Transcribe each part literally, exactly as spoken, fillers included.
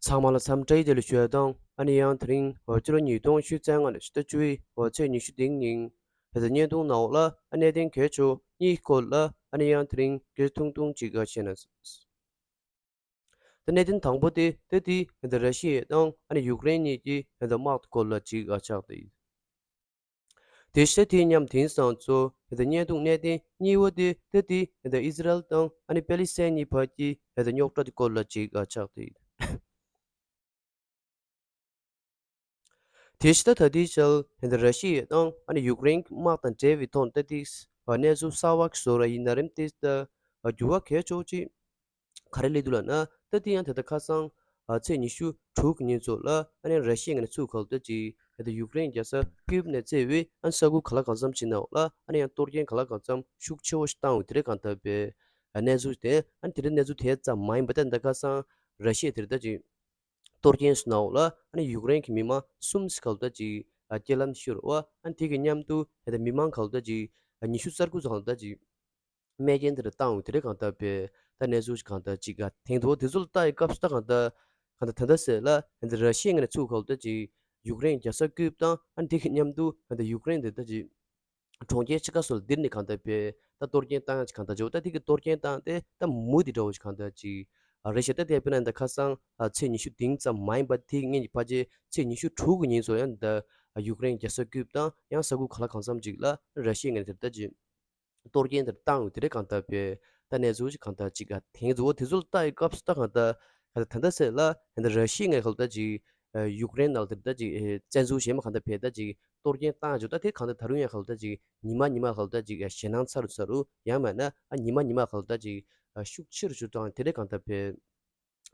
ཚང་མ་ལ་འཚམས་འདྲི་བདེ་ལེགས་ཞུ་ཡ་དང་། ཨ་ནི་ཡང་དེ་རིང་ཕྱི་ལོ་ཉིས་སྟོང་ཉི་ཤུ་རྩ་ལྔ་ལོའི་ཕྱི་ཟླ་བཅུ་པའི་ཚེས་ཉི་ཤུ་རྩ་གཅིག་ཉིན་ཧེ་ད་བརྙན་ཐུང་ནང་ལ་ཨ་གནད་དོན་གལ་ཆེ་བ་གཉིས་སྐོར་ལ་ཨ་ནི་ཡང་དེ་རིང་སྐད་ཆ་ཐུང་ཐུང་ཅིག་བཤད་ན། ད་གནད་དོན་དང་པོ་དེ་ད་དེ་ཧེ་ད་ར་ཤི་ཡ་དང་ཨ་ནི་ཡུཀ་རེན་གཉིས་ཀྱི་ཧེ་ད་དམག་སྐོར་ལ་ཅིག་ཆགས་ཏེ། དེ་བཞིན་དེ་མཉམ་དེང་སང་ཚོ་ཧེ་ད་བརྙན་ཐུང་གནད་དོན་གཉིས་པ་དེ་ད་དེ་ཧེ་ད་ཨི་ཟི་རལ་དང་ཨ་ནི་པེ་ལི་སི་ཐན་གཉིས་བར་གྱི་ཧེ་ད་རྙོག་དྲ་དེ་སྐོར་ལ་ཅིག་ཆགས་ཏེ། དེ་བཞིན་ད་ལྟའི་ཆར་ཧེ་ད་ར་ཤི་ཡ་དང་ཨ་ནི་ཡུཀ་རེན་གྱི་དམག་དང་འབྲེལ་བའི་ཐོག་ད་ཏིག་གནས་ཚུལ་གསར་པ་ཞིག་བཟོ་ར་ཡིན་ན་རིམ་ཏིག་ད་འགྱུར་བ་གལ་ཆེ་ཅིག་ག་རེ་སླེབས་འདུག་ལབ་ན། ད་ཏིག་ཡང་དེ་ད་ཁ་སང་ཚེས་ཉི་ཤུ་དྲུག་གི་ཉིན་ཚོ་ལ་ཨ་ནི་ར་ཤི་ཡའི་ངོས་ནས་ཚུར་ག་ལ་ད་ཅིག་ཧེ་ད་ཡུཀ་རེན་རྒྱལ་ས་ཀིབ་ནས་བཙལ་བའི་ཨ་ནི་ས་ཁུལ་ག་ལ་གང་འཚམ་ཅིག་ནང་ལ་ཨ་ནི་ཡང་གཏོར་སྐྱོན་ག་ལ་གང་འཚམ་ཤུགས་ཆེ་བོ་ཞིག་བཏང་ཡོད་དེ་རེད། གང་ལྟར་པའི་གནས་ཚུལ་དེ་ཨ་ནི་དེ་འདྲའི་གནས་ཚུལ་དེ་ཙམ་མ་ཡིན་པ་ད་ད་ཁ་སང་ར་ཤི་ཡ་དེ་ད་ཅིག་གཏོར་སྐྱོན་སོང་ནའོ་ལ་ཨ་ནི་ཡུཀ་རེན་གྱི་མི་མང་གསུམ་ཞིག་ག་ལ་ད་ཅིག་རྐྱེན་ལམ་ཤོར་བ། ཨ་ནི་དེ་གི་མཉམ་དུ་ཧེ་ད་མི་མང་ག་ལ་ད་ཅིག་ཉི་ཤུ་རྩ་དགུ་ཙམ་ག་ལ་ད་ཅིག་རྨས་སྐྱོན་དེ་འདྲ་བཏང་ཡོད་དེ་རེད། གང་ལྟར་པའི་ད་གནས་ཚུལ་ཞིག་གང་ལྟར་ཅིག་ཐོན་འདུག་དེ་ཚོ་ལ་ལྟ་ཡི་སྐབས་སུ་ད་གང་ལྟར་གང་ལྟར་ད་ལྟ་ཟེར་ལ་ཧེ་ད་ར་ཤི་ཡའི་ངོས་ནས་ཚུར་ག་ལ་ད་ཅིག་ཡུཀ་རེན་རྒྱལ་ས་ཀིབ་དང་ཨ་ནི་དེ་གི་མཉམ་དུ་ཧེ་ད་ཡུཀ་རེན་དེ་ད་ཅིག་གྲོང་ཁྱེར་ཆེ་ཁག་སོགས་ལ་འདིར་ནས་གང་ལྟར་པའི་ད་གཏོར་སྐྱོན་བཏང་ཡག་ཅིག་གང་ལྟར་བྱེད། ད་དེ་གི་གཏོར་སྐྱོན་བཏང་སྟེ་ད་མུ་མཐུད་འདྲ་བོ་ཞིག་གང་ལྟར་ཅིག་རེད་ཤག་ད་དེ་དཔེར་ན་ད་ཁ་སང་ཚེས་ཉི་ཤུ་བདུན་ཙམ་མ་ཡིན་པ་དེ་གི་སྔོན་གྱི་ཕལ་ཆེར་ཚེས་ཉི་ཤུ་དྲུག་གི་ཉིན་ཚོ་ཡང་ད་ཡུཀ་རེན་རྒྱལ་ས་ཀིབ་དང་ཡང་ས་ཁུལ་ག་ལ་གང་འཚམ་ཅིག་ལ་ར་ཤི་ཡའི་ངོས་ནས་དེ་ད་ཅིག་གཏོར་སྐྱོན་དེ་བཏང་ཡོད་དེ་རེད། གང་ལྟར་པའི་ད་གནས་ཚུལ་ཞིག་གང་ལྟར་ཅིག་ཐོན་འདུག་དེ་ཚོ་ལ་ལྟ་ཡི་སྐབས་སུ་ད་གང་ལྟར་གང་ལྟར་ད་ལྟ་ཟེར་ལ་ཧེ་ད་ར་ཤི་ཡའི་ངོས་ག་ལ་ད་ཅིག་ཡུཀ་རེན་ནང་ལ་དེ་ད་ཅིག་བཙན་འཛུལ་བྱས་མ་གང་ལྟར་བས་ད་ཅིག་གཏོར་སྐྱོན་བཏང་ཡོད། ད་དེ་གང་ལྟར་ད་རུང་ཡང་ག་ལ་ད་ཅིག་ཉི་མ་ཉི་མ་ག་ལ་ད་ཅིག་ཞེད་སྣང་ཚ་རུ་ཚ་རུ་ཡང་མིན་ན་ཨ་ཉི་མ་ཉི་མ་ག་ལ་ད་ཅིག་ཤུགས་ཆེ་རུ་ཆེ་རུ་བཏང་དེ་རེད། གང་ལྟར་པའི་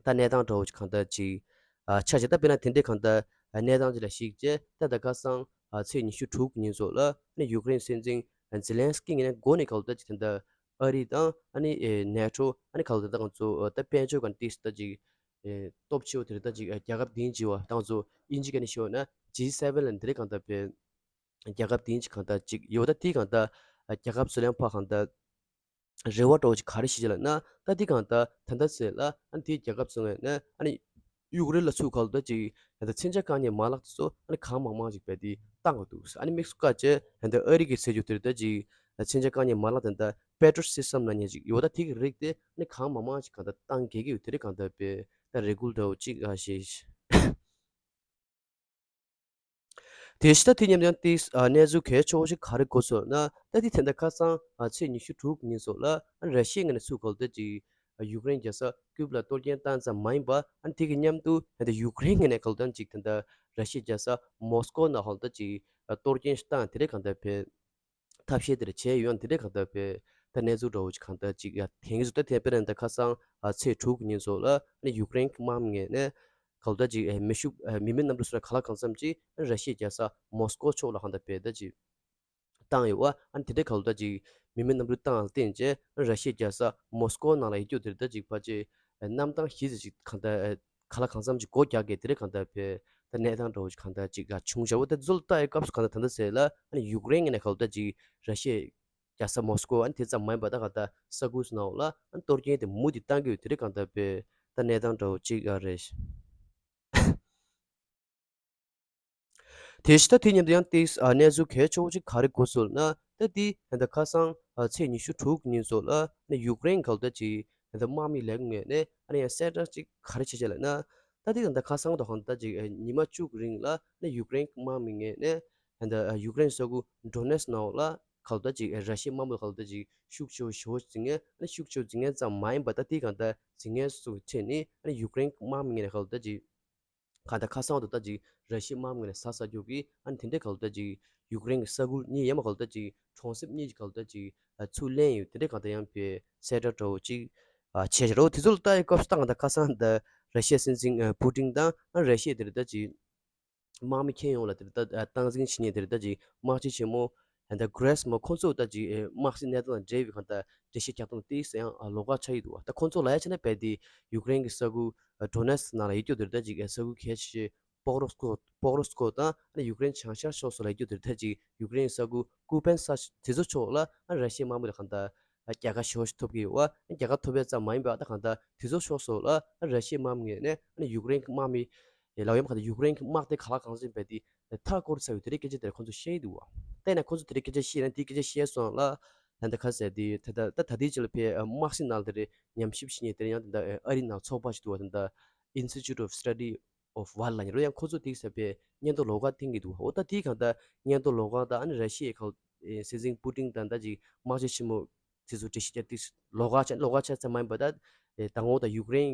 ད་གནས་སྟངས་འདྲ་བོ་ཞིག་གང་ལྟར་ཅིག་ཨ་ཆགས་ཤག་ད་དཔེར་ན་དེ་འདྲའི་གང་ལྟར་ཨ་གནས་སྟངས་ཅིག་ལ་གཞིགས་བྱས་ད་ད་ཁ་སང་ཨ་ཚེས་ཉི་ཤུ་དྲུག་གི་ཉིན་ཚོ་ལ་ཨ་ནི་ཡུཀ་རེན་སྲིད་འཛིན་ཛེ་ལན་སི་ཀི་ངོས་ནས་འགོ་ནས་ག་ལ་ད་ཅིག་དེ་འདྲ་ཨ་རི་དང་ཨ་ནི་ཨེ་ནེ་ཊོ་ཨ་ནི་ག་ལ་ད་ད་ང་ཚོ་ཨ་ད་དཔལ་འབྱོར་གང་ཏིས་ད་ཅིག་ཨེ་སྟོབས་ཆེ་བོ་དེ་རེད། ད་ཅིག་ཨ་རྒྱལ་ཁབ་བདུན་ཅིག་བ་ད་ང་ཚོ་དབྱིན་ཇི་སྐད་ནས་ཤོད་ན་ཇི་སེ་ཝེན་ལབ་དེ་རེད། གང་ལྟར་པའི་རྒྱལ་ཁབ་བདུན་ཅིག་གང་ལྟར་ཅིག་ཡོད། ད་དེ་གང་ལྟར་ཨ་རྒྱལ་ཁབ་ཚོ་ལ་ཡང་ཕར་གང་ལྟར་རེ་བ་འདྲ་བོ་ཅིག་ག་རེ་བྱེད་ཀྱི་ལབ་ན། ད་འདི་གང་ལྟར་ད་ལྟ་ཟེར་ལ་ཨ་ནི་དེའི་རྒྱལ་ཁབ་ཚོ་ངོས་ནས་ཨ་ནི་ཡུཀ་རེན་ལ་ཚུར་ག་ལ་ད་ཅིག་ད་ལྟ་མཚོན་ཆ་བཀག་ཉར་མ་ལག་དེ་ཚོ་ཨ་ནི་གང་མང་མང་ཅིག་རྦད་དེ་བཏང་གི་འདུག་ཨ་ནི་དམིགས་སུ་བཀར་བྱས་ད་ལྟ་ཨ་རི་གིས་ཟེར་རྒྱུ་དེ་རེད། ད་ཅིག་མཚོན་ཆ་བཀག་ཉར་མ་ལག་དེ་ད་པེ་ཊྲི་ཡོཊ་སི་སི་ཊམ་ལབ་མཁན་ཅིག་ཡོད། ད་དེ་གི་རིགས་དེ་ཨ་ནི་གང་མང་མང་ཅིག་གང་ལྟར་བཏང་གི་ཡོད་དེ་རེད། གང་ལྟར་པའི་ད་རེ་སྐུལ་འདྲ་བོ་ཅིག་ཨ་ཞེས། དེ་བཞིན་ད་དེ་མཉམ་ཡང་ཏིས་ཨ་གནས་ཚུལ་གལ་ཆེ་བོ་ཞིག་ག་རེ་གོ་སོང་ན། ད་དེ་ད་ལྟ་ཁ་སང་ཨ་ཚེས་ཉི་ཤུ་དྲུག་ཉིན་ཚོ་ལ་ཨ་ར་ཤི་ཡའི་ངོས་ནས་ཚུར་ག་ལ་ད་ཅིག་ཨ་ཡུཀ་རེན་རྒྱལ་ས་ཀིབ་ལ་གཏོར་སྐྱོན་བཏང་ཙམ་མ་ཡིན་པ་ཨ་དེ་གི་མཉམ་དུ་ད་ལྟ་ཡུཀ་རེན་ངོས་ནས་ག་ལ་ད་ཅིག་ད་ལྟ་ར་ཤི་ཡའི་རྒྱལ་ས་མོ་སི་ཀོ་ནང་ཧོལ་ད་ཅིག་ཨ་གཏོར་སྐྱོན་ཞིག་བཏང་དེ་རེད། གང་ལྟར་པའི་ཐབས་ཤེས་དེ་འདྲ་བྱས་ཡོད། དེ་འདྲ་གང་ལྟར་པའི་ད་གནས་ཚུལ་འདྲ་བོ་ཅིག་གང་ལྟར་ཅིག་ཡ་ཐེངས་སུ་ད་དེ་དཔེར་ན་ད་ཁ་སང་ཨ་ཚེས་དྲུག་ཉིན་ཚོ་ལ་ཨ་ནི་ཡུཀ་རེན་གྱི་དམག་མི་ངོས་ནས་ག་ལ་ད་ཅིག་ཨ་མེ་ཤུགས་ཨ་མི་མེད་གནམ་གྲུ་སོགས་ག་ལ་གང་འཚམ་ཅིག་ཨ་ནི་ར་ཤི་ཡའི་རྒྱལ་ས་མོ་སི་ཀོ་ཕྱོགས་ལ་གང་ལྟར་པའི་ད་ཅིག་བཏང་ཡོད་པ། ཨ་ནི་དེ་འདྲ་ག་ལ་ད་ཅིག་མི་མེད་གནམ་གྲུ་བཏང་ལ་བརྟེན་བྱས་ཨ་ནི་ར་ཤི་ཡའི་རྒྱལ་ས་མོ་སི་ཀོ་ནང་ལ་ཡོད་རྒྱུ་དེ་ད་ཅིག་ཕལ་ཆེར་ཨ་གནམ་ཐང་ཞེ་ཅིག་གང་ལྟར་ཨ་ག་ལ་གང་འཚམ་ཅིག་སྒོ་རྒྱག་གི་དེ་རེད། གང་ལྟར་པའི་ད་གནས་སྟངས་འདྲ་བོ་ཞིག་གང་ལྟར་ཅིག་ག་བྱུང་བཞག་པ། དེ་ཚོ་ལ་ལྟ་ཡི་སྐབས་སུ་གང་ལྟར་ད་ལྟ་ཟེར་ལ་ཨ་ནི་ཡུཀ་རེན་ངོས་ནས་ག་ལ་ད་ཅིག་ར་ཤི་ཡའི་རྒྱལ་ས་མོ་སི་ཀོ་ཨ་ནི་དེ་ཙམ་མ་ཡིན་པ་ད་ག་ད་ས་ཁུལ་སོགས་ནང་ལ་ཨ་ནི་གཏོར་སྐྱོན་དེ་མུ་མཐུད་བཏང་གི་ཡོད་དེ་རེད། གང་ལྟར་པའི་ད་གནས་སྟངས་འདྲ་བོ་ཅིག་ཨ་རེད། དེ་བཞིན་ད་དེ་མཉམ་དུ་ཡང་ཏིས་ཨ་གནས་ཚུལ་གལ་ཆེ་བོ་ཅིག་ག་རེ་གོ་སོང་ན། ད་དེ་ད་ཁ་སང་ཨ་ཚེས་ཉི་ཤུ་དྲུག་ཉིན་ཚོ་ལ་ཨ་ནི་ཡུཀ་རེན་ག་ལ་ད་ཅིག་ད་དམག་མི་ལས་ཁུངས་ངོས་ནས་ཨ་ནི་ཡང་གསལ་བསྒྲགས་ཅིག་ག་རེ་བྱས་བྱས་ལབ་ན། ད་དེ་ད་ཁ་སང་དང་གང་ད་ཅིག་ཉི་མ་བཅུ་གི་རིང་ལ་ཨ་ནི་ཡུཀ་རེན་དམག་མི་ངོས་ནས་ད་ཡུཀ་རེན་ས་ཁུལ་ཌོ་ནེ་སི་ནང་ལ་ག་ལ་ད་ཅིག་ར་ཤི་ཡའི་དམག་མི་ག་ལ་ད་ཅིག་ཤུགས་ཆེ་བོ་ཞེ་པོ་འཛིང་མཁན་ཨ་ནི་ཤུགས་ཆེ་བོ་འཛིང་མཁན་ཙམ་མ་ཡིན་པ་ད་དེ་གང་ད་འཛིང་མཁན་སུ་ཁྲིད་ནས་ཨ་ནི་ཡུཀ་རེན་དམག་མི་ངོས་ནས་ག་ལ་ད་ཅིག་གང་ལྟར་ཁ་སང་དུ་ད་ཅིག་ར་ཤི་ཡའི་དམག་མི་ལ་ཟ་ཟ་རྒྱུ་གི་ཨ་ནི་དེ་འདྲའི་ག་ལ་ད་ཅིག་ཡུཀ་རེན་གྱི་ས་ཁུལ་གཉིས་ཡང་མ་ག་ལ་ད་ཅིག་གྲོང་གསེབ་གཉིས་ཀྱི་ག་ལ་ད་ཅིག་ཚུར་ལེན་ཡོད། དེ་འདྲའི་གང་ལྟར་ཡང་པའི་གསལ་བསྒྲགས་འདྲ་བོ་ཅིག་བྱས་བཞག་རོ། དེ་ཚོ་ལ་ལྟ་ཡི་སྐབས་སུ་ད་གང་ལྟར་ཁ་སང་ད་ར་ཤི་ཡའི་སྲིད་འཛིན་པུ་ཏིན་དང་ཨ་ར་ཤི་ཡའི་དེ་རེད་ད་ཅིག་དམག་མི་ཁྱོན་ཡོངས་ལ་དེ་རེད་ད་སྟངས་འཛིན་བྱེད་མཁན་དེ་རེད་ད་ཅིག་དམག་སྤྱི་ཆེན་མོ་ད་གྷི་རེ་སི་མོ་ཁོང་ཚོ་ད་ཅིག་དམག་སྲིད་གནས་སྟངས་དང་འབྲེལ་བའི་གང་ལྟར་འགྲེལ་བཤད་རྒྱག་སྟངས་དེ་ཡང་ལོགས་ཀ་ཆགས་ཀྱི་འདུག་ད་ཁོང་ཚོ་ལ་ཡ་བྱས་ན་རྦད་དེ་ཡུཀ་རེན་གྱི་ས་ཁུལ་ཌོ་ནེ་སི་ནང་ལ་ཡོད་རྒྱུ་དེ་རེད་ད་ཅིག་ས་ཁུལ་གལ་ཆེ་ཤོས་པོག་རོ་སི་ཀོ་པོག་རོ་སི་ཀོ་དང་ཨ་ནི་ཡུཀ་རེན་བྱང་ཤར་ཕྱོགས་སུ་ལ་ཡོད་རྒྱུ་དེ་རེད་ད་ཅིག་ཡུཀ་རེན་ས་ཁུལ་ཀུ་པན་ས་དེ་ཚོ་ཕྱོགས་ལ་ཨ་ནི་ར་ཤི་ཡའི་དམག་མི་ལ་གང་ལྟར་ རྒྱལ་ཁ་ཞེ་པོ་ཞིག་ཐོབ་ཀྱི་ཡོད། རྒྱལ་ཁ་ཐོབ་པ་ཙམ་མ་ཡིན་པར་ད་གང་ལྟར་དེ་ཚོ་ཕྱོགས་སོགས་ལ་ར་ཤི་ཡའི་དམག་མི་ངོས་ནས་ཡུཀ་རེན་གྱི་དམག་མི་ལའོ་ཡམ་གང་ལྟར་ཡུཀ་རེན་གྱི་དམག་དེ་ག་ལ་གང་འཛིན་པའི་དེ་མཐའ་སྐོར་ཚར་ཡོད་དེ་རེད། སྐད་ཆ་དེ་རེད་ཁོང་ཚོ་བཤད་ཀྱི་འདུག་བ། དེ་ནས་ཁོང་ཚོ་དེ་རེད་སྐད་ཆ་བཤད་ན་དེ་སྐད་ཆ་བཤད་སོང་ལ་ད་ལྟ་ཁ་གསལ་དེ་ད་ལྟ་ད་ལྟ་དེའི་ཕྱི་ལ་ཕེ་དམག་སྲིད་ནང་ལ་དེ་རེད་ཉམས་ཞིབ་བྱེད་མཁན་དེ་རེད་ཡང་དེ་འདྲ་ཨ་རི་ནང་ཚོགས་པ་ཞིག་འདུག་བ། དེ་འདྲ་Institute of Study of War ལབ་ཡིན་རོ། ཡང་ཁོ་ཚོ་དེའི་ས་པའི་སྙན་ཐོ་ལོགས་ཀ་བཏིང་གི་འདུག་འོ་ད་དེའི་གང་ལྟར་སྙན་ཐོ་ལོགས་ཀ་དང་ཨ་ནི་ར་ཤི་ཡའི་གང་སྲིད་འཛིན་པུ་ཏིན་དང་ད་ཅིག་དམག་སྤྱི་ཆེན་མོ་དེ་ཚོ་འགྲེལ་བཤད་རྒྱབ་དུས་ལོགས་ཀ་ཆགས། ལོགས་ཀ་ཆགས་ཚད་མ་ཡིན་པ་ད་དང་པོ་ད་ཡུཀ་རེན་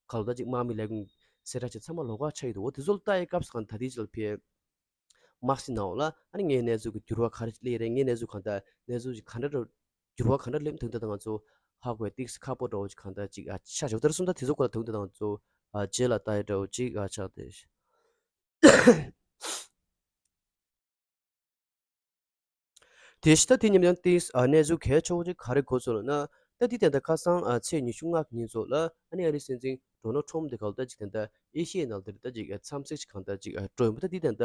གང་ལ་ད་ཅིག་དམག་མི་ལས་ཁུངས་གསལ་བསྒྲགས་བྱས་ཚང་མ་ལོགས་ཀ་ཆགས་ཡོད་འདུག་འོ་དེ་ཚོ་ལ་ལྟ་ཡའི་སྐབས་སུ་གང་ད་དེའི་ཆ་ལ་ཕེ་དམག་སྲིད་ནང་ལ་ཨ་ནི་ངའི་གནས་ཚུལ་གྱི་འགྱུར་བ་ག་རེ་སླེབས་རེད། ངའི་གནས་ཚུལ་གང་ད་གནས་ཚུལ་གྱི་ག་འདྲ་འགྲོ་འགྱུར་བ་ག་འདྲ་སླེབས་དུས་ད་ང་ཚོ་ཧ་གོ་ཡ་ཏིག་ཁག་པོ་འདྲ་བོ་ཅིག་གང་ལྟར་ཅིག་ཨ་ཆ་ཞོག་དེར་སོང་ད་དེ་ཚོ་སྐོར་ལ་དུས་ད་ང་ཚོ་ཨ་རྗེས་ལ་ལྟ་ཡ་འདྲ་བོ་ཅིག་ཨ་ཆགས་ཏེ། དེ་ཕྱི་ད་དེ་མཉམ་ཡང་ཏིག་ཨ་གནས་ཚུལ་གལ་ཆེ་བོ་ཅིག་ག་རེ་གོ་སོང་ལབ་ན་ད་དེ་ད་ལྟ་ཁ་སང་ཨ་ཚེས་ཉི་ཤུ་ལྔ་གི་ཉིན་ཚོ་ལ་ཨ་ནི་ཨ་རིའི་སྲིད་འཛིན་ཌོ་ནལ་ཁྲོམ་དེ་ག་ལ་ད་ཅིག་ད་ལྟ་ཨེ་ཤི་ཡའི་ནང་དེར་ད་ཅིག་འཚམས་གཟིགས་ཤིག་གང་ལྟར་ཅིག་འགྲོ་ཡོང་པ། ད་འདི་ད་ལྟ་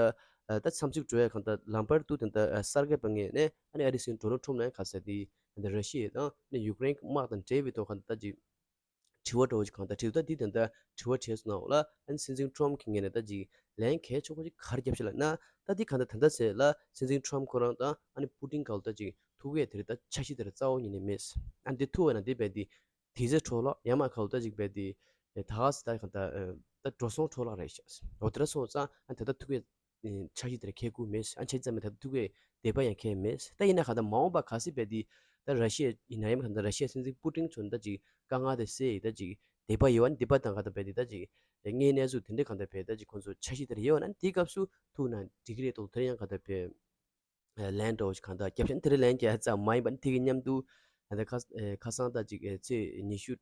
ད་འཚམས་གཟིགས་འགྲོ་ཡ་གང་ལྟར་ལམ་བར་དུ་ད་ལྟ་གསར་འགོད་པ་ངོས་ནས་ཨ་ནི་ཨ་རིའི་སྲིད་འཛིན་ཌོ་ནལ་ཁྲོམ་ལ་ཡང་ག་ཟེར་དེ་ད་ལྟ་ར་ཤི་ཡ་དང་ཨ་ནི་ཡུཀ་རེན་གྱི་དམག་དང་འབྲེལ་བའི་ཐོག་གང་ལྟར་ད་ཅིག་དྲི་བ་འདྲ་བོ་ཅིག་གང་ལྟར་དྲིས་འདུག་ད་འདི་ད་ལྟ་དྲི་བ་དྲིས་སོང་ན་འོ་ལ་ཨ་ནི་སྲིད་འཛིན་ཁྲོམ་གྱི་ངོས་ནས་ད་ཅིག་ལན་གལ་ཆེ་བོ་ཅིག་ག་རེ་བརྒྱབ་ཤག་ལབ་ན་ད་འདི་གང་ལྟར་ད་ལྟ་ཟེར་ལ་སྲིད་འཛིན་ཁྲོམ་ཁོ་རང་དང་ཨ་ནི་པུ་ཏིན་ག་ལ་ད་ཅིག་ཐུག་ཡས་དེ་རེད། ད་འཆར་གཞི་དེ་རེད་རྩ་བོ་ཉིད་ནས་མེད། ཨ་འདི་ཐུག་པ་ན་འདི་རྦད་དེ་དུས་ཚོད་འཕྲོ་བརླག་ཡང་མ་ག་ལ་ད་ཅིག་རྦད་དེ་ད་ག་ཟེར་ད་གང་ལྟར་ད་འགྲོ་སོང་འཕྲོ་བརླག་རེད་ཤག་འོ་དེ་འདྲ་སོང་ཙང་ཨ་ད་ལྟ་ཐུག་ཡས་འཆར་གཞི་དེ་རེད་ཁེལ་དགོས་མེད། ཨ་འཆར་གཞི་ཙམ་མེད་ད་ལྟ་ཐུག་ཡས་དད་པ་ཡང་ཁེལ་མེད། ད་ཡིན་ན་གང་ལྟར་མ་འོངས་པ་ག་ཟེར་རྦད་དེ་ད་ར་ཤི་ཡ་ཡིན་ན་ཡང་མ་གང་ལྟར་ར་ཤི་ཡ་སྲིད་འཛིན་པུ་ཏིན་ཚོ་ད་ཅིག་དཀའ་ངལ་དེ་སེལ་ཡས་ད་ཅིག་དད་པ་ཡོད་ཨ་ནི་དད་པ་དང་གང་ལྟར་རྦད་དེ་ད་ཅིག་དངོས་གནས་གནས་ཚུལ་དེ་འདྲའི་གང་ལྟར་རྦད་ད་ཅིག་ཁོང་ཚོ་འཆར་གཞི་དེ་རེད་ཡོད་ཨ་ནི་དེའི་སྐབས་སུ་ཐུག་ན་འགྲིག་གི་རེད་འདུག་དེ་རིང་ཡང་གང་ལྟར་རྦད་ལན་འདྲ་བོ་ཞིག་གང་ལྟར་རྒྱབ་ཤག་དེ་རིང་ལན་རྒྱག་ཙམ་མ་ཡིན་པ་ནི་དེ་གི་མཉམ་དུ་ད་ལྟ་ཁ་ཁ་སང་ད་ཅིག་ཚེས་ཉི་ཤུ་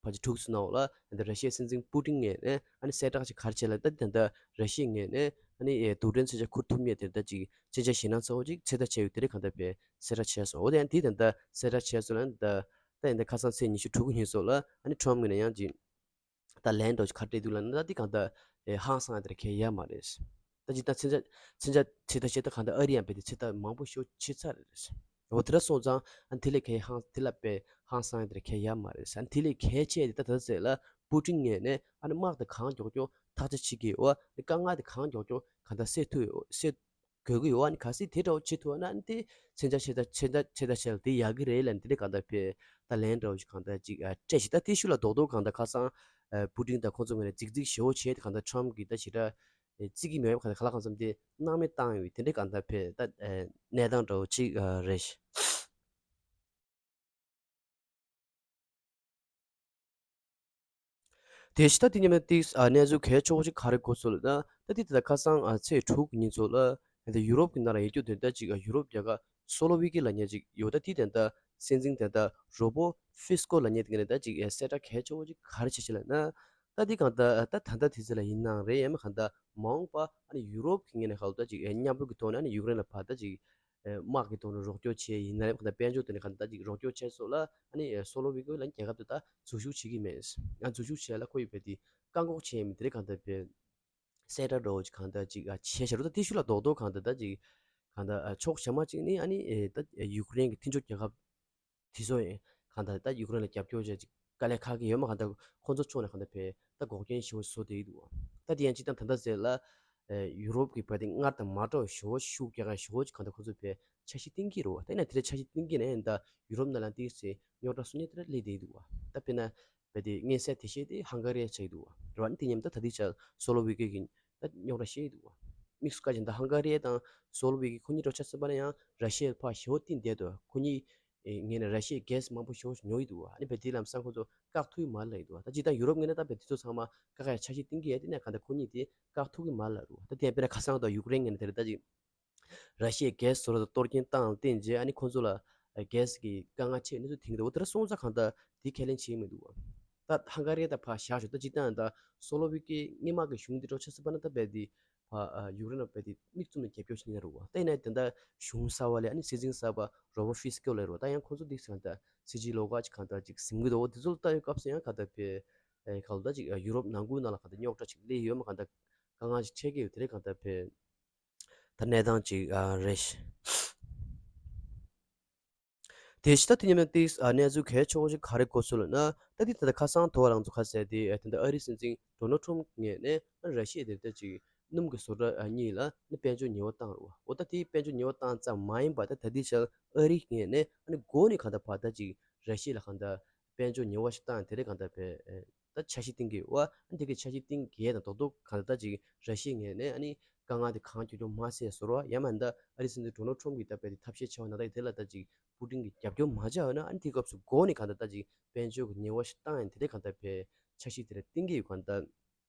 ཕལ་ཆེར་དྲུག་ཙམ་ནང་ལ་ད་ལྟ་ར་ཤི་ཡའི་སྲིད་འཛིན་པུ་ཏིན་ངོས་ནས་ཨ་ནི་གསལ་བསྒྲགས་ཤིག་ག་རེ་བྱས་ལབ་ད་ད་ལྟ་ར་ཤི་ཡའི་ངོས་ནས་ཨ་ནི་རྡུལ་ཕྲན་མཚོན་ཆ་འཁུར་ཐུབ་མཁན་དེ་ད་ཅིག་མཚོན་ཆ་ཞེད་སྣང་ཚ་བོ་ཅིག་ཚོད་ལྟ་བྱས་ཡོད་དེ་རིང་གང་ལྟར་རྦད་གསལ་བསྒྲགས་བྱས་སོང་། འོ་དེ་ཡང་དེ་ད་ལྟ་གསལ་བསྒྲགས་བྱས་སོང་ལ་ད་ད་ཡིན་ད་ཁ་སང་ཚེས་ཉི་ཤུ་དྲུག་གི་ཉིན་སོགས་ལ་ཨ་ནི་ཁྲོམ་ངོས་ནས་ཡང་ཅིག་ད་ལན་འདྲ་བོ་ཅིག་ག་རེ་སྤྲད་འདུག་ལབ་ན་ད་འདི་གང་ལྟར་ཨེ་ཧང་སང་ཡ་དེ་ར་གལ་ཡོད་མ་རེད། ད་ཅིག་ད་མཚོན་ཆ་མཚོན་ཆ་ཚོད་ལྟ་བྱེད་ད་གང་ལྟར་ཨ་རི་ཡང་རྦད་དེ་ཚོད་ལྟ་མང་པོ་ཞིག་བྱས་ཚར་རེད། འོ་དེ་འདྲ་སོང་ཙང་ཨ་དེ་ལས་གལ་ཧང་དེ་ལ་དཔེ་ཧང་སང་ཡ་དེ་ར་གལ་ཡོད་མ་རེད། ཨ་དེ་ལས་གལ་ཆེ་དེ་ད་ད་ཟེར་ལ་པུ་ཏིན་ངོས་ནས་ཨ་ནི་དམག་དེ་གང་མགྱོགས་མགྱོགས་ཐག་གཅོད་བྱེད་ཀྱི་ཡོད། ཨ་ནི་དཀའ་ངལ་དེ་གང་མགྱོགས་མགྱོགས་གང་ལྟར་སེལ་ཐུབ་ཡོད་སེལ་དགོས་ཀྱི་ཡོད། ཨ་ནི་གལ་སྲིད་དེ་འདྲ་བོ་བྱེད་ཐུབ་ན་ཨ་ནི་དེ་མཚོན་ཆ་ཆེ་ད་ཆེ་ད་ཆེ་ད་ཆེ་ལ་དེ་ཡག་གི་རེད་ལབ་ནས་དེ་འདྲ་གང་ལྟར་དཔེ་ད་ལན་འདྲ་བོ་ཞིག་གང་ལྟར་ཅིག་ཨ་སྤྲད་ཤིག་ད་དེ་ཤུལ་ལ་རྡོག་རྡོག་གང་ལྟར་ཁ་སང་ཨ་པུ་ཏིན་དང་ཁོང་ཚོ་ངོས་ནས་རྫིག་རྫིག་ཞེ་བོ་བྱས་ཏེ་གང་ལྟར་ཁྲོམ་གྱིས་ད་ཞེ་དྲག་ཨེ་བརྩི་གི་མེད་པ་གང་ལྟར་ག་ལ་གང་འཚམ་དེ་སྣང་མེད་བཏང་ཡོད་དེ་འདྲའི་གང་ལྟར་དཔེ་ད་ཨེ་གནས་སྟངས་འདྲ་བོ་ཅིག་ཨ་རེད། དེ་ཕྱི་ད་དེ་ཉིན་མ་ཏིག་ཨ་གནས་ཚུལ་གལ་ཆེ་བོ་ཞིག་ག་རེ་གོ་སོང་ལབ་ན་ད་དེ་ད་ལྟ་ཁ་སང་ཨ་ཚེས་དྲུག་གི་ཉིན་ཚོ་ལ་ད་ཡུ་རོབ་ཀྱི་ནང་ལ་ཡོད་རྒྱུ་དེ་ད་ཅིག་ཨ་ཡུ་རོབ་རྒྱལ་ཁབ་སོ་ལོ་ཝི་ཀི་ལབ་མཁན་ཅིག་ཡོད། ད་དེ་དེ་ད་སྲིད་འཛིན་དེ་ད་རོ་བོ་ཧྥི་སི་ཀོ་ལབ་མཁན་དེ་ནས་ད་ཅིག་ཨ་གསལ་བསྒྲགས་གལ་ཆེ་བོ་ཅིག་ག་རེ་བྱས་ཤག་ལབ་ན་ད་དེ་གང་ལྟར་ད་ད་ལྟ་དེ་ཚོ་ལ་ཡིན་ནའང་རེད། ཡང་མིན་གང་ལྟར་མ་འོངས་པ་ཨ་ནི་ཡུ་རོབ་ཀྱི་ངོས་ནས་ག་ལ་ད་ཅིག་ཨ་མཉམ་རུབ་ཀྱི་ཐོག་ནས་ཨ་ནི་ཡུཀ་རེན་ལ་ཕར་ད་ཅིག་ཨེ་དམག་གི་ཐོག་ནས་རོགས་སྐྱོར་བྱས་ཡིན་ན་ཡང་གང་ལྟར་དཔལ་འབྱོར་ཐོག་ནས་གང་ལྟར་ཅིག་རོགས་སྐྱོར་བྱས་སོང་ལ་ཨ་ནི་ཨེ་སོ་ལོ་ཝི་ཀི་ལ་རྒྱལ་ཁབ་དེ་ད་འཛུལ་ཞུགས་བྱེད་ཀྱི་མེད། ཨ་འཛུལ་ཞུགས་བྱས་ལ་ཁོ་ཡི་བས་དེ་བཀག་འགོག་བྱས་ཡིན་མིན་དེ་རིང་གང་ལྟར་བས་གསལ་བསྒྲགས་འདྲ་བོ་ཅིག་གང་ལྟར་ཅིག་ཨ་བྱས་ཤག་རུ་ད་དེ་ཤུལ་ལ་རྡོག་རྡོག་གང་ལྟར་ད་ཅིག་གང་ལྟར་ཨ་ཕྱོགས་གཞན་མ་ཅིག་ནི་ཨ་ནི་ཨེ་ད་ཡུཀ་རེན་གྱི་མཐུན་ཕྱོགས་རྒྱལ་ཁབ་དེ་ཚོ་ཡིན་གང་ལྟར་ད་ཡུཀ་རེན་ལ་རྒྱབ་སྐྱོར་བྱས་ཅིག་དཀའ་ལས་ཁག་གི་ཡོད་མ་གང་ལྟར་ཁོང་ཚོ་ཕྱོགས་ནས་གང་ལྟར་བས་ད་འགོག་རྐྱེན་ཞེ་པོ་བཟོ་བསྡད་ཀྱི་འདུག་ད་དེ་ཡང་སྤྱིར་བཏང་ད་ལྟ་ཟེར་ལ་ཨེ་ཡུ་རོབ་ཀྱི་བར་དེ་སྔར་དང་མ་འདྲ་བ་ཞེ་པོ་ཤུགས་རྒྱག་ཡ་ཞེ་པོ་ཅིག་གང་ལྟར་ཁོ་ཚོ་བས་འཆར་གཞི་བཏིང་གི་རེད་བ། ད་ཡིན་ན་དེ་འདྲ་འཆར་གཞི་བཏིང་གི་ནའི་ད་ཡུ་རོབ་ནང་ལ་དེའི་ཚེ་རྙོག་དྲ་སོ་ཉིད་དེ་འདྲ་སླེབས་བསྡད་འདུག་བ། ད་དཔེར་ན་བས་དེ་མངོན་གསལ་དེ་བཤད་དེ་ཧང་ག་རི་ཡ་ཆགས་ཀྱི་འདུག་བ་རེད་བ། ཨ་ནི་དེ་མཉམ་ད་ད་ལྟའི་ཆར་སོ་ལོ་ཝི་ཀི་གི་ད་རྙོག་དྲ་བཤད་ཀྱི་འདུག་བ། དམིགས་སུ་བཀར་བྱས་ད་ཧང་ག་རི་ཡ་དང་སོ་ལོ་ཝི་ཀི་ཁོ་གཉིས་འགྲོ་ཆ་ཚང་པ་ན་ཡང་ར་ཤི་ཡ་ཕར་ཞེ་པོ་བཏིང་བསྡད་འདུག་ཁོ་གཉིས་ཨེ་ངས་ནས་ར་ཤི་ཡའི་གྷེ་སི་མང་པོ་ཞེ་པོ་ཉོ་ཡི་འདུག་བ། ཨ་ནི་བས་དེའི་ལམ་སང་ཁོ་ཚོ་བཀག་ཐུབ་ཀྱི་མ་རེད་ལབ་ཡི་འདུག་བ། ད་ཅི་ད་ཡུ་རོབ་ངོས་ནས་ད་བས་དེ་ཚོ་ཚང་མ་བཀག་ཡ་འཆར་གཞི་བཏིང་གི་ཡོད། དེ་ནས་གང་ལྟར་ཁོ་གཉིས་དེ་བཀག་ཐུབ་ཀྱི་མ་རེད་ལབ་རེད་བ། ད་དེ་ཡང་དཔེར་ན་ཁ་སང་ད་ཡུཀ་རེན་ངོས་ནས་དེ་རེད་ད་ཅིག་ར་ཤི་ཡའི་གྷེ་སི་བཟོ་གྲྭ་དང་གཏོར་སྐྱོན་བཏང་བསྟན་རྗེས་ཨ་ནི་ཁོ་ཚོ་ལ་གྷེ་སི་གི་དཀའ་ངལ་ཆེ་ནི་ཚོ་དེང་དུ་འོ་དེ་འདྲ་སོང་ཙང་གང་ལྟར་དེ་ཁས་ལེན་བྱེད་ཀྱི་མི་འདུག་བ། ད་ཧང་ག་རི་ད་ཕར་བཞག་ཞོག་ད་ཅི་ད་ད་སོ་ལོ་ཝི་ཀི་སྔོན་མ་གི་གཞུང་དེ་འགྲོ་ཆ་ཚང་པ་ན་ད་བས་དེ་ཕར་ཡུཀ་རེན་ལ་བས་དེ་མིག་བཙུམ་ནས་རྒྱབ་སྐྱོར་བྱེད་ཀྱི་རེད་བ། ད་ཡིན་ན་དེ་འདྲ་གཞུང་གསར་བ་ལས་ཨ་ནི་སྲིད་འཛིན་གསར་པ་རོ་བོ་ཧྥི་སི་ཀོ་ལ་རེད་བ། ད་ཡང་ཁོ་ཚོ་དེ་ཚོ་ད་སྲིད་ཇུས་ལོགས་ཀ་ཅིག་གང་ལྟར་ཅིག་ཟིན་གྱི་འདུག་འོ་དེ་ཚོ་ལ་ལྟ་ཡོད་སྐབས་སུ་ཡང་གང་ལྟར་བས་ཨེ་གང་ལྟར་ཅིག་ཡུ་རོབ་ནང་ཁུལ་ནང་ལ་གང་ལྟར་རྙོག་དྲ་ཅིག་སླེབས་ཡོད་མ་གང་ལྟར་དཀའ་ངལ་ཅིག་འཕྲད་ཀྱི་ཡོད། དེ་རེད་གང་ལྟར་བས་ད་གནས་སྟངས་ཅིག་ཨ་རེད། དེ་བཞིན་ད་དེ་མཉམ་དུ་ཏིག་ཨ་གནས་ཚུལ་གལ་ཆེ་བོ་ཞིག་ག་རེ་གོ་སོང་ལབ་ན། ད་དེ་ད་ལྟ་ཁ་སང་དོ་བ་རང་ཚོ་ག་ཟེར་དེ་ཨ་དེ་འདྲ་ཨ་རིའི་སྲིད་འཛིན་ཌོ་ནལ་ཊམ་ངོས་ནས་ཨ་ར་ཤི་ཡ་དེ་ད་ཅིག་སྣུམ་གྱི་བཟོ་གྲྭ་ཨ་གཉིས་ལ་ཨ་ནི་དཔལ་འབྱོར་ཉེས་པ་བཏང་རེད་བ། འོ་ད་དེ་དཔལ་འབྱོར་ཉེས་པ་བཏང་ཙམ་མ་ཡིན་པ་ད་ད་ལྟའི་ཆར་ཨ་རིའི་ངོས་ནས་ཨ་ནི་འགོ་ནས་གང་ལྟར་ཕར་ད་ཅིག་ར་ཤི་ཡ་ལ་གང་ལྟར་དཔལ་འབྱོར་ཉེས་པ་ཞིག་བཏང་དེ་རེད། གང་ལྟར་བས་ད་འཆར་གཞི་བཏིང་གི་ཡོད་བ། ཨ་ནི་དེ་གའི་འཆར་གཞི་བཏིང་གི་ཡོད་དང་རྡོག་རྡོག་གང་ལྟར་ད་ཅིག་ར་ཤི་ཡའི་ངོས་ནས་ཨ་ནི་དཀའ་ངལ་དེ་གང་ཁྱོད་ཁྱོད་མ་སེལ་བཟོ་འདྲ་བ། ཡང་མིན་ད་ཨ་རིའི་སྲིད་འཛིན་ཌོ་ནལ་ཊམ་གྱིས་ད་བས་དེ་ཐབས་ཤེས་བྱས་པ་ན་ད་དེ་ལ་ད་ཅིག་པུ་ཏིན་གྱིས་རྒྱབ་སྐྱོར་མ་བྱས་ཡོད་ན། ཨ་ནི་དེ་སྐབས་སུ་འགོ་ནས་གང་ལྟར་ད་ཅིག་དཔལ་འབྱོར་གྱི་ཉེས་པ་ཞིག་བཏང་ཡང་དེ་རེད། གང་ལྟར་བས་འཆར་གཞི་དེ་ལ་བཏིང་གི་ཡོད། གང་ལྟར་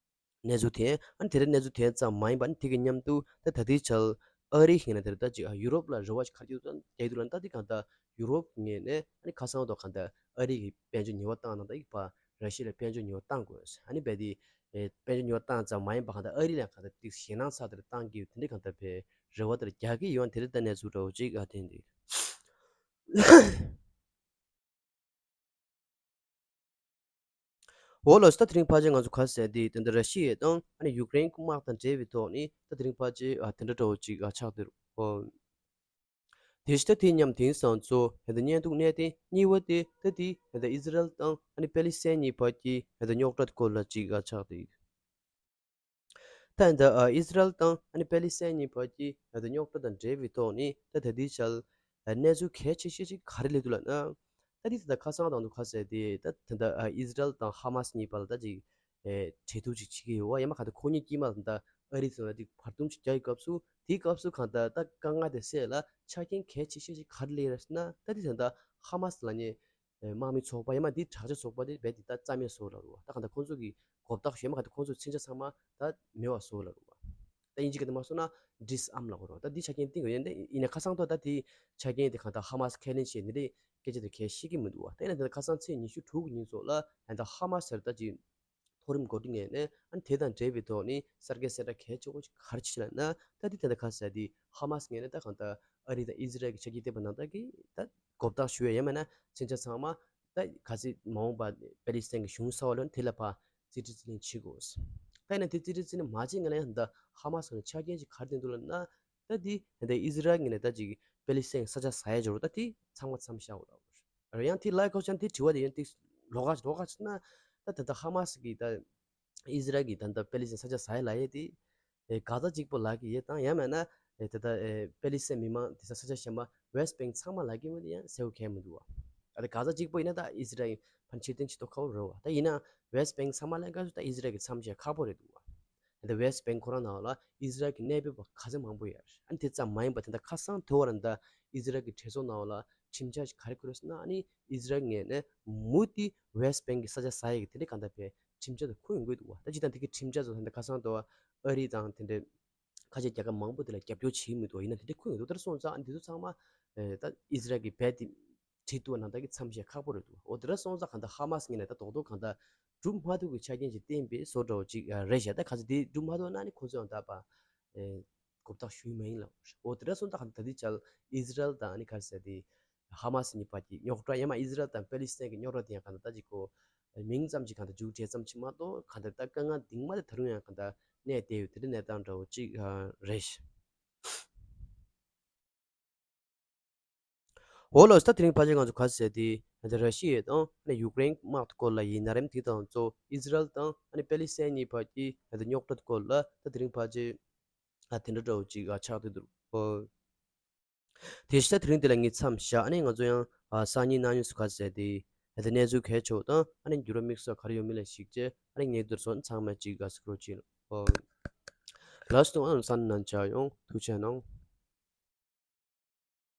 གནས་ཚུལ་དེ་ཨ་ནི་དེ་རེད། གནས་ཚུལ་དེ་ཙམ་མ་ཡིན་པ་ཨ་ནི་དེ་གི་མཉམ་དུ་ད་ད་ལྟའི་ཆར་ཨ་རིའི་ངོས་ནས་དེ་རེད་ད་ཅིག་ཡུ་རོབ་ལ་རེ་བ་ཞིག་ག་རེ་རྒྱག་འདུག་ལབ་ན། ད་དེ་གང་ལྟར་ཡུ་རོབ་ངོས་ནས་ཨ་ནི་ཁ་སང་ཐོག་གང་ལྟར་ཨ་རི་གི་དཔལ་འབྱོར་ཉེས་པ་བཏང་གནང་ད་ཡིག་ཕ་ར་ཤི་ཡ་ལ་དཔལ་འབྱོར་ཉེས་པ་བཏང་དགོས། ཨ་ནི་བས་དེ་ཨེ་དཔལ་འབྱོར་ཉེས་པ་བཏང་ཙམ་མ་ཡིན་པ་གང་ལྟར་ཨ་རི་ལ་གང་ལྟར་ཏིག་ཞེད་སྣང་ཚ་དེར་བཏང་གི་ཡོད། དེ་འདྲ་གང་ལྟར་བས་རེ་བ་དེར་རྒྱག་གི་ཡོད། དེ་རེད་ད་གནས་ཚུལ་འདྲ་བོ་ཅིག་ཨ་དེ་འདི། འོ་ལགས་སོ། ད་དེ་རིང་ཕལ་ཆེར་ང་ཚོ་ག་ཟེར་དེ་ད་ལྟ་ར་ཤི་ཡ་དང་ཨ་ནི་ཡུཀ་རེན་དམག་དང་འབྲེལ་བའི་ཐོག་ནས་ད་དེ་རིང་ཕལ་ཆེར་ཨ་དེ་འདྲ་འདྲ་བོ་ཅིག་ཨ་ཆགས་བསྡད་རེད། འོ། དེ་བཞིན་ད་དེ་མཉམ་དེང་སང་ཚོ་ད་ལྟ་བརྙན་ཐུང་གནད་དོན་གཉིས་པ་དེ་ད་དེ་ད་ལྟ་ཨི་ཟི་རལ་དང་ཨ་ནི་པེ་ལི་སི་ཐན་གཉིས་བར་གྱི་ད་ལྟ་རྙོག་དྲ་སྐོར་ལ་ཅིག་ཨ་ཆགས་བསྡད། ད་ད་ཨ་ཨི་ཟི་རལ་དང་ཨ་ནི་པེ་ལི་སི་ཐན་གཉིས་བར་གྱི་ད་ལྟ་རྙོག་དྲ་དང་འབྲེལ་བའི་ཐོག་ནས་ད་ད་ལྟའི་ཆར་ཨ་གནས་ཚུལ་གལ་ཆེ་ཤོས་ཅིག་ག་རེ་སླེབས་འདུག་ལབ་ན། ད་དེ་ད་ལྟ་ཁ་སང་དང་དུ་ཁ་གསལ་དེ་ད་ད་ལྟ་ཨ་ཨི་ཟི་རལ་དང་ཧ་མ་སི་གཉིས་བར་ལ་ད་ཅིག་ཨེ་གྲོས་བསྡུར་ཅིག་བྱེད་ཀྱི་ཡོད་བ། ཡང་མ་ག་ད་ཁོ་གཉིས་དཀྱིལ་མ་ལ་ད་ཨ་རི་ཚོ་ལ་ཅིག་བར་འདུམ་ཅིག་རྒྱག་གི་སྐབས་སུ། དེའི་སྐབས་སུ་གང་ལྟར་ད་དཀའ་ངལ་དེ་སེལ་ལ་ཆ་རྐྱེན་གལ་ཆེ་ཤོས་ཅིག་ག་རེ་སླེབས་རེད་ཟེར་ན། ད་དེ་ད་ལྟ་ཧ་མ་སི་ལབ་མཁན་དམག་མི་ཚོགས་པ་ཡང་མ་དེའི་དྲག་ཆས་ཚོགས་པ་དེ་རྦད་དེ་ད་རྩ་མེད་བཟོ་ར་རུ་བ། ད་གང་ལྟར་ཁོང་ཚོ་གི་གོ་བརྡ་ཞུས་མ་གང་ལྟར་ཁོང་ཚོ་མཚོན་ཆ་ཚང་མ་ད་མེད་པ་བཟོ་ར་རུ་བ། ད་དབྱིན་ཇི་སྐད་དུ་མ་སོང་ན་ཌིས་ཨམ་ལབ་དགོས་རེད། ད་དེ་ཆ་རྐྱེན་བཏིང་དགོས་ཡིན། ད་ཡིན་ན་ཁ་སང་ཐོག་ད་དེ་ཆ་རྐྱེན་དེ་གང་ལྟར་ཧ་མ་སི་ཁས་ལེན་བྱས་ནི་རེད། སྐད་ཆ་དེ་གས་ཤེས་ཀྱི་མི་འདུག་བ། ད་ཡིན་ན་ད་ཁ་སང་ཚེས་ཉི་ཤུ་དྲུག་གི་ཉིན་ཚོ་ལ་ད་ལྟ་ཧ་མ་སི་ཟེར་ད་ཅིག་མཐོ་རིམ་འགོ་ཁྲིད་ངོས་ནས་ཨ་ནི་དེ་དང་འབྲེལ་བའི་ཐོག་ནས་གསར་འགོད་གསལ་བསྒྲགས་གལ་ཆེ་བོ་ཞིག་ག་རེ་བྱས་ལབ་ན། ད་དེ་ད་ལྟ་ཁ་ས་དེ་ཧ་མ་སི་ངོས་ནས་ད་གང་ལྟར་ཨ་རི་དང་ཨི་ཟི་རལ་གྱི་ཆ་རྐྱེན་བསྟན་པ་ནང་ལྟར་གྱི་ད་གོ་བརྡ་ཞུ་ཡ་ཡིན་མིན་ན་མཚོན་ཆ་ཚང་མ་ད་ག་ཚོད་མ་འོངས་པ་པེ་ལི་སི་ཐན་གྱི་གཞུང་གསར་པ་ལོན་དེ་ལ་ཕར་རྩིས་སྤྲོད་རྩིས་ལེན་བྱེད་དགོས། ད་ཡིན་ན་དེ་རྩིས་སྤྲོད་རྩིས་ལེན་མ་བྱེད་སྔོན་ལ་ཡང་ད་ཧ་མ་སི་ངོས་ནས་ཆ་རྐྱེན་ཅིག་ག་རེ་བསྟན་འདུག་ལབ་ན། ད་དེ་ད་ཨི་ཟི་རལ་ངོས་ནས་ད་ཅིག་པེ་ལི་སི་ཐན་གྱི་ས་ཆ་ཟ་ཡ་འབྱོར་བ་ད་དེ་ཚང་མ་མཚམས་བཞག་དགོས་རེད། ཡང་དེ་ལ་ཁོ་ཅང་དེ་དྲི་བ་དེ་ཡང་དེ་ལོགས་ཀ་ལོགས་ཀ་ཅིག་ན། ད་ད་ལྟ་ཧ་མ་སི་གི་ད་ཨི་ཟི་རལ་གྱི་ད་ལྟ་པེ་ལི་སི་ཐན་ས་ཆ་ཟ་ཡ་ལབ་ཡས་དེ་ཨེ་གྷ་ཛ་གཅིག་པོ་ལབ་ཀྱི་ཡོད་དང་ཡང་མིན་ན་ཨེ་ད་ལྟ་ཨེ་པེ་ལི་སི་ཐན་མི་མང་དེ་ས་ས་ཆ་གཞན་པ་ཝེ་སི་ཊི་བེང་ཀི་ཚང་མ་ལབ་ཀྱི་མེད་དེ་ཡང་གསལ་པོ་གང་ཡང་མི་འདུག་བ། ད་ལྟ་གྷ་ཛ་གཅིག་པོ་ཡིན་ན་ད་ཨི་ཟི་རལ་ཕར་ཕྱིར་འཐེན་བྱེད་དུས་ཁག་པོ་རེད་བ། ད་ཡིན་ན་ཝེ་སི་ཊི་བེང་ཀི་ཚང་མ་ལབ་སྐབས་སུ་ད་ཨི་ཟི་རལ་གྱི་མཚམས་བཞག་ཁག་པོ་རེད་འདུག་བ། ད་ལྟ་ཝེ་སི་ཊི་བེང་ཀི་ཁོ་རང་ནང་ལ་ཨི་ཟི་རལ་གྱི་གནས་སྤོས་པ་ག་ཚོད་མང་པོ་ཡོད་རེད། ཨ་ནི་དེ་ཙམ་མ་ཡིན་པ་ད་ལྟ་ཁ་སང་དེ་བར་ད་ཨི་ཟི་རལ་གྱི་གྲོས་ཚོགས་ནང་ལ་ཁྲིམས་འཆར་ཞིག་ག་རེ་བཀོད་ཡོད་ཟེར་ན། ཨ་ནི་ཨི་ཟི་རལ་ངོས་ནས་མུ་མཐུད་ཝེ་སི་ཊི་བེང་ཀི་གི་ས་ཆ་ཟ་ཡས་ཀྱི་དེ་འདྲའི་གང་ལྟར་བའི་ཁྲིམས་འཆར་དེ་འཁུར་ཡོང་གི་འདུག་བ། ད་སྤྱིར་བཏང་དེ་གི་ཁྲིམས་འཆར་ཚོ་ད་ལྟ་ཁ་སང་དུ་ཨ་རི་དང་དེ་འདྲའི་ཁ་ཆེ་རྒྱལ་ཁབ་མང་པོ་དེ་ལ་རྒྱབ་སྐྱོར་བྱེད་ཀྱི་མི་འདུག་བ། ཡིན་ན་དེ་འདྲའི་འཁུར་ཡོང་གི་འདུག་ད་སོང་ཙང་ཨ་ནི་དེ་ཚོ་ཚང་མ་ཨེ་ད་ཨི་ཟི་རལ་གྱི་རྦད་དེ་བྲིས་འདུག་བ། ནང་ལྟར་གྱི་མཚམས་བཞག་ཁག་པོ་རེད་འདུག་བ། འོ་དེ་འདྲ་སོང་ཙང་གང་ལྟར་ཧ་མ་སི་ངོས་ནས་ད་རྡོག་རྡོག་གང་ལྟར་སྒྲུབ་མ་ཐུབ་ཀྱི་ཆ་རྐྱེན་ཅིག་བསྟན་པའི་བཟོ་འདྲ་བོ་ཅིག་རེད་བཞག་ད་ག་ཚོད་དེ་སྒྲུབ་མ་ཐུབ་ན་ནི་ཁོ་ཚོས་ཡང་ད་པ་ཨེ་གོ་བརྡ་ཞུ་ཡི་མ་ཡིན་ལབ། འོ་དེ་འདྲ་སོང་ཙང་གང་ལྟར་ད་ལྟའི་ཆར་ཨི་ཟི་རལ་དང་ཨ་ནི་ག་རེ་ཟེར་དེ་ཧ་མ་སི་གཉིས་བར་གྱི་རྙོག་དྲ་ཡང་མ་ཨི་ཟི་རལ་དང་པེ་ལི་སི་ཐན་གྱི་རྙོག་དྲ་དེ་ཡང་གང་ལྟར་ད་ཅིག་གོ་མིང་ཙམ་ཅིག་གང་ལྟར་མཇུག་བསྒྲིལ་ཙམ་ཅིག་མ་གཏོགས་གང་ལྟར་ད་དཀའ་ངལ་གཏིང་མ་དེ་ད་རུང་ཡང་གང་ལྟར་གནས་བསྡད་ཡོད། དེ་འདྲའི་གནས་སྟངས་འདྲ་བོ་ཅིག་རེད། འོ་ལགས་སོ། ད་དེ་རིང་ཕལ་ཆེར་ང་ཚོ་ག་རེ་ཟེར་དེ་ད་ར་ཤི་ཡ་དང་ཡུཀ་རེན་དམག་དེ་སྐོར་ལ་ཡིན་ན་རེད། དེ་དང་གཙོ་བོ་ཨི་ཟི་རལ་དང་ཨ་ནི་པེ་ལི་སི་ཐན་གཉིས་བར་གྱི་ད་རྙོག་དྲ་སྐོར་ལ་ད་དེ་རིང་ཕལ་ཆེར་ཨ་དེ་འདྲ་འདྲ་བོ་ཅིག་ཨ་ཆགས་བསྡད་འདུག་ཨོ། དེ་བཞིན་ད་དེ་རིང་འདི་ལ་ངས་མཚམས་བཞག་ཨ་ནི་ང་ཚོ་ཡང་ཨ་སང་ཉིན་གནངས་ཉིན་སུ་ག་རེ་ཟེར་དེ་ད་གནས་ཚུལ་གལ་ཆེ་བོ་དང་ཨ་ནི་འགྱུར་བ་དམིགས་བསལ་ག་རེ་ཡོད་མེད་ལ་གཞིགས་བྱས་ཨ་ནི་ངས་འདིར་སོང་ཚང་མ་ཅིག་ཨ་གཟིགས་རོགས་བྱེད། ཨོ། ལགས་སོ། ཨ་ནི་སང་ཉིན་ནང་མཇལ་ཡོང་། ཐུགས་རྗེ་གནང་།